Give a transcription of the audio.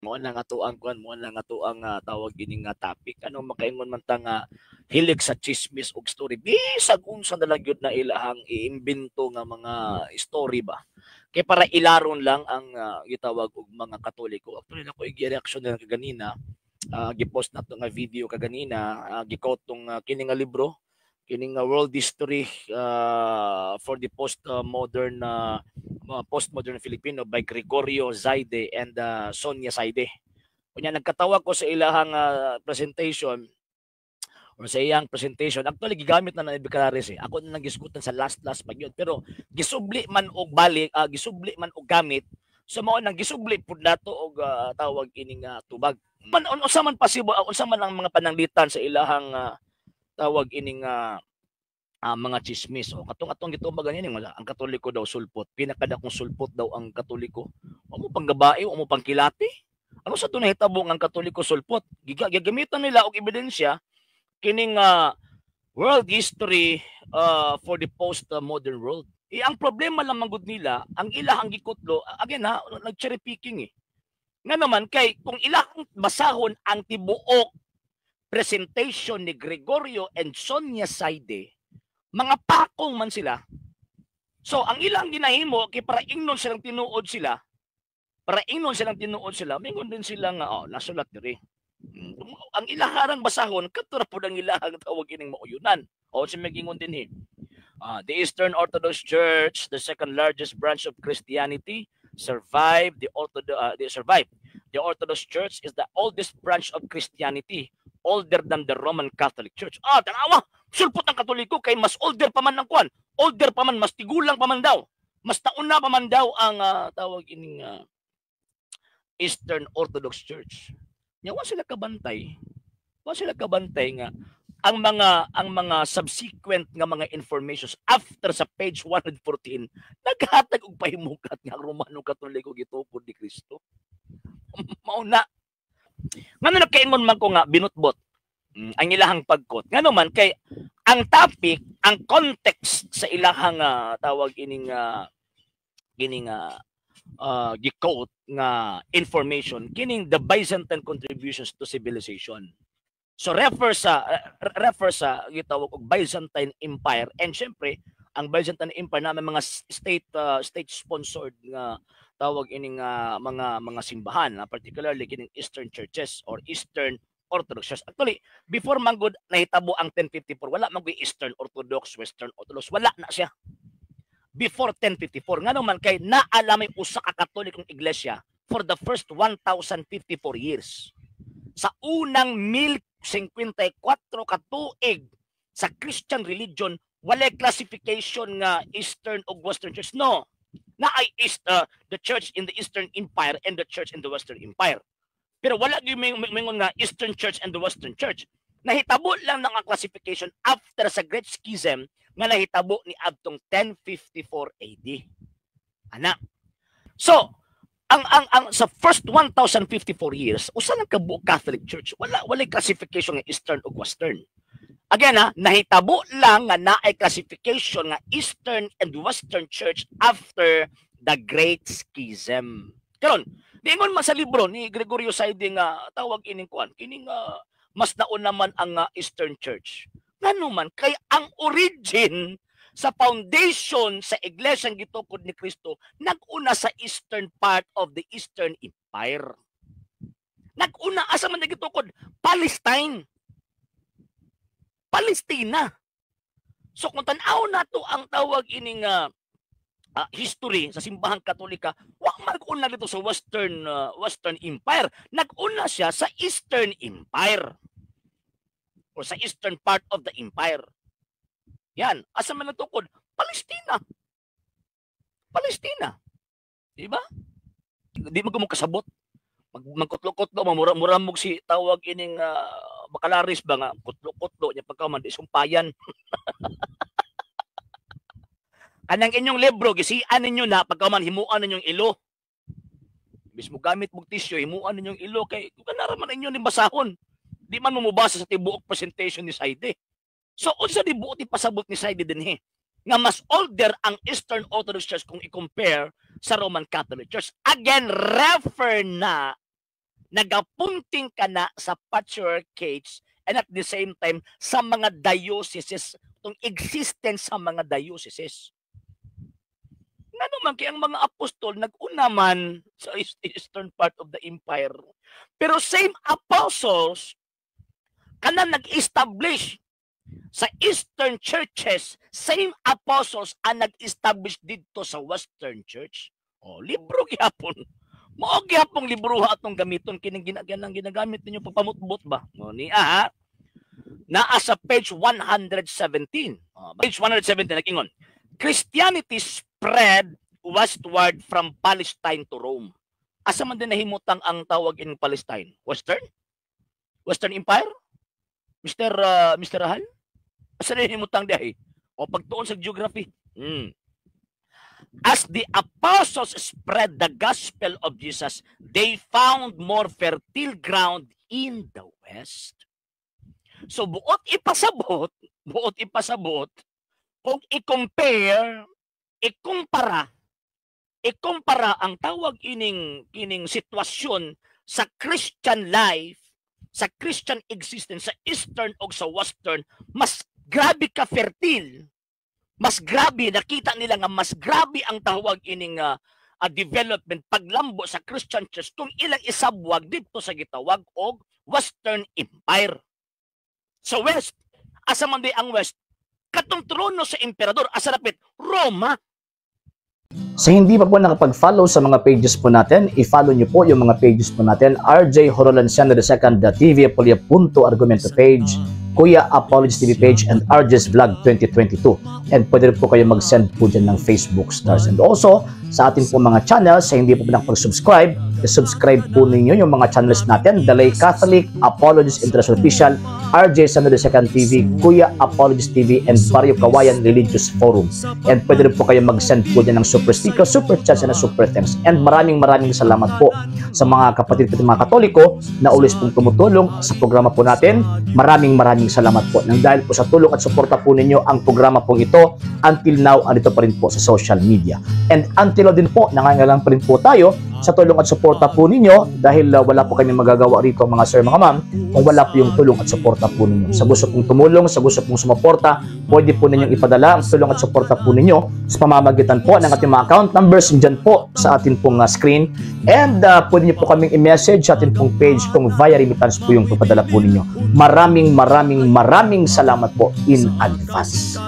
Mao na nga atoang kuan, mao na nga atoang tawag ini nga topic. Ano makaingon man ta nga hilig sa chismis og story, bisag unsa na lang gyud na ilahang iimbento nga mga story ba. Kay para ilaron lang ang gitawag og mga Katoliko. Actually, ako i-reaction nila kaganina, gipost nato nga video kaganina, gi-quote tong kini nga libro, kining World History for the Postmodern Postmodern Filipino by Gregorio Zaide and Sonia Zaide. Unya nagkatawa ko sa ilahang presentation or sa iyang presentation. Actually, gigamit na ng Bacalares eh. Ako na lang sa last last pag yun. Pero gisubli man og balik, gisubli man og gamit. So mao nang gisubli pud nato og tawag ining tubag. Man unsa man possible, unsa man ang mga pananglitan sa ilahang tawag ining mga chismis. O katong atong gitubag ganyan, wala ang Katoliko daw sulpot. Pinakadakong sulpot daw ang Katoliko. Wa mo panggabae, wa mo pangkilati. Ano sa to nahitabo ang Katoliko sulpot? Gigamitan nila og ebidensya kining World History for the Postmodern World. Eh, ang problema lang manggod nila, ang ilahang gikutlo, again ha, nag-cherry picking eh. Nga naman, kay kung ilahang basahon ang tibuok presentation ni Gregorio and Sonia Saide, mga pakong man sila. So, ang ilang ginahimo, kay para ingnon silang tinuod sila, para ingnon silang tinuod sila, mingon din sila nga, oh, nasulat diri. Ang ilaharang basahon, kato ra pud ang ilahang tawag ining mauyunan. O si magingon din eh. The Eastern Orthodox Church, the second largest branch of Christianity, survived the Orthodox they survived. The Orthodox Church is the oldest branch of Christianity, older than the Roman Catholic Church. Ah, tanawa, sulpot ang Katoliko kay mas older pa man ang kwan. Older pa man, mas tigulang pa man daw. Mas nauna pa man daw ang tawag ining Eastern Orthodox Church. Nya wa sila kabantay. Wa sila kabantay nga ang mga subsequent nga mga informations after sa page 114 naghatag og pahimukat nga ang Romano Katoliko gitukod ni Kristo. Mao na. Ngano nakaingon man ko nga binutbot ang ilahang pagkot? Ngano man kay ang topic, ang context sa ilahang tawag ining kining gi-quote nga information, kining the Byzantine contributions to civilization. So refer sa gitawag og Byzantine Empire, and syempre ang Byzantine Empire na may mga state sponsored nga tawag ining mga simbahan, particularly kining Eastern churches or Eastern Orthodox Church. Actually, before man gud nahitabo ang 1054, wala man gud Eastern Orthodox, Western Orthodox, wala na siya. Before 1054, ngano man kay naalamay usa ka Katolikong iglesia for the first 1054 years. Sa unang 1054 ka tuig sa Christian religion, walay classification nga Eastern o Western Church. No. Na ay is the church in the Eastern Empire and the church in the Western Empire. Pero wala gyud mingon nga Eastern Church and the Western Church. Nahitabo lang ng ang classification after sa Great Schism nga nahitabo ni adtong 1054 AD. Ana. So, ang sa first 1054 years, usa lang ka buok Catholic Church. Wala walay classification nga Eastern ug Western. Again ha, nahitabo lang nga naay classification nga Eastern and Western Church after the Great Schism. Karon, diingon man sa libro ni Gregorio Saide nga tawag ining kuan, kining mas nauna man ang Eastern Church. Ngano man kay ang origin sa foundation sa iglesyang gitukod ni Kristo nag-una sa eastern part of the Eastern Empire. Nag-una asa man gitukod? Palestine. Palestina. So kung tan-aw nato ang tawag ining history sa Simbahang Katolika, wa mag-una dito sa Western Empire. Nag-una siya sa Eastern Empire or sa eastern part of the empire. Yan, asa man nagtukod? Palestina. Palestina. Di ba? Di mo kasabot. Magkutlo-kutlo, mamura-mura mo si tawag ining Bacalaris ba nga kutlo-kutlo niya pagka man di sumpayan. Kanang inyong libro gisian ninyo na pagka man himuan ninyong ilo. Imbis mo gamit mong tissue, himuan ninyong ilo kay kung kanara man inyo ni basahon. Di man mo mobasa sa tibuok presentation ni Saide. So unsa di buot ipasabot ni Saide dinhi? Nga mas older ang Eastern Orthodox Church kung i-compare sa Roman Catholic Church. Again, refer na Nagapunting kana sa patriarchates and at the same time sa mga dioceses, itong existence sa mga dioceses. Ngano man kay ang mga apostol nag-una man sa eastern part of the empire. Pero same apostles kana nag-establish sa eastern churches, same apostles ang nag-establish didto sa western church. Oh, libro gihapon. Mao gihapong libro atong gamiton kining ginagyan ginagamit ninyo pagpamutbot ba? No ni ah, naa sa page 117. Oh, page 117 nag-ingon. Christianity spread westward from Palestine to Rome. Asa man din nahimutang ang tawag in Palestine? Western? Western Empire? Mr. Rahal? Asa na nahimutang diay? O pagtuon sa geography. As the apostles spread the gospel of Jesus, they found more fertile ground in the West. So buot ipasabot, kung i-compare, ikumpara ang tawag ining sitwasyon sa Christian life, sa Christian existence sa Eastern o sa Western, mas grabe ka fertile. Mas grabe, nakita nila nga mas grabe ang tawag ining development, paglambo sa Christian Church kung ilang isabwag didto sa gitawag og Western Empire. Sa West, asa man di ang West? Katong trono sa emperador, asa dapit? Roma. Sa hindi pa po nakapag-follow sa mga pages po natin, i-follow nyo po yung mga pages po natin. RJ Horolanciano II, TV Apolia Punto Argumento page, Kuya Apologies TV page, and RJ's Vlog 2022. And pwede rin po kayo mag-send po dyan ng Facebook stars. And also, sa ating po mga channels, sa hindi po nakapag-subscribe, i-subscribe po ninyo yung mga channels natin, The Lay Catholic, Apologies International Official, RJ Sano II TV, Kuya Apologies TV, and Barrio Kawayan Religious Forum. And pwede rin po kayo mag-send po dyan ng super sticker, super chats, and super thanks. And maraming maraming salamat po sa mga kapatid ko, mga Katoliko na always pong tumutulong sa programa po natin. Maraming maraming salamat po. Nang dahil po sa tulong at suporta po ninyo, ang programa pong ito until now andito pa rin po sa social media. And until now din po, nangangailangan pa rin po tayo sa tulong at suporta po ninyo dahil wala po kami magagawa rito, mga sir, mga ma'am, kung wala po yung tulong at suporta po ninyo. Sa gusto pong tumulong, sa gusto pong sumuporta, pwede po ninyong ipadala ang tulong at suporta po ninyo sa pamamagitan po ng ating mga account numbers dyan po sa atin pong screen. And pwede niyo po kaming i-message sa atin pong page kung via remittance po yung papadala po ninyo. Maraming maraming maraming salamat po in advance.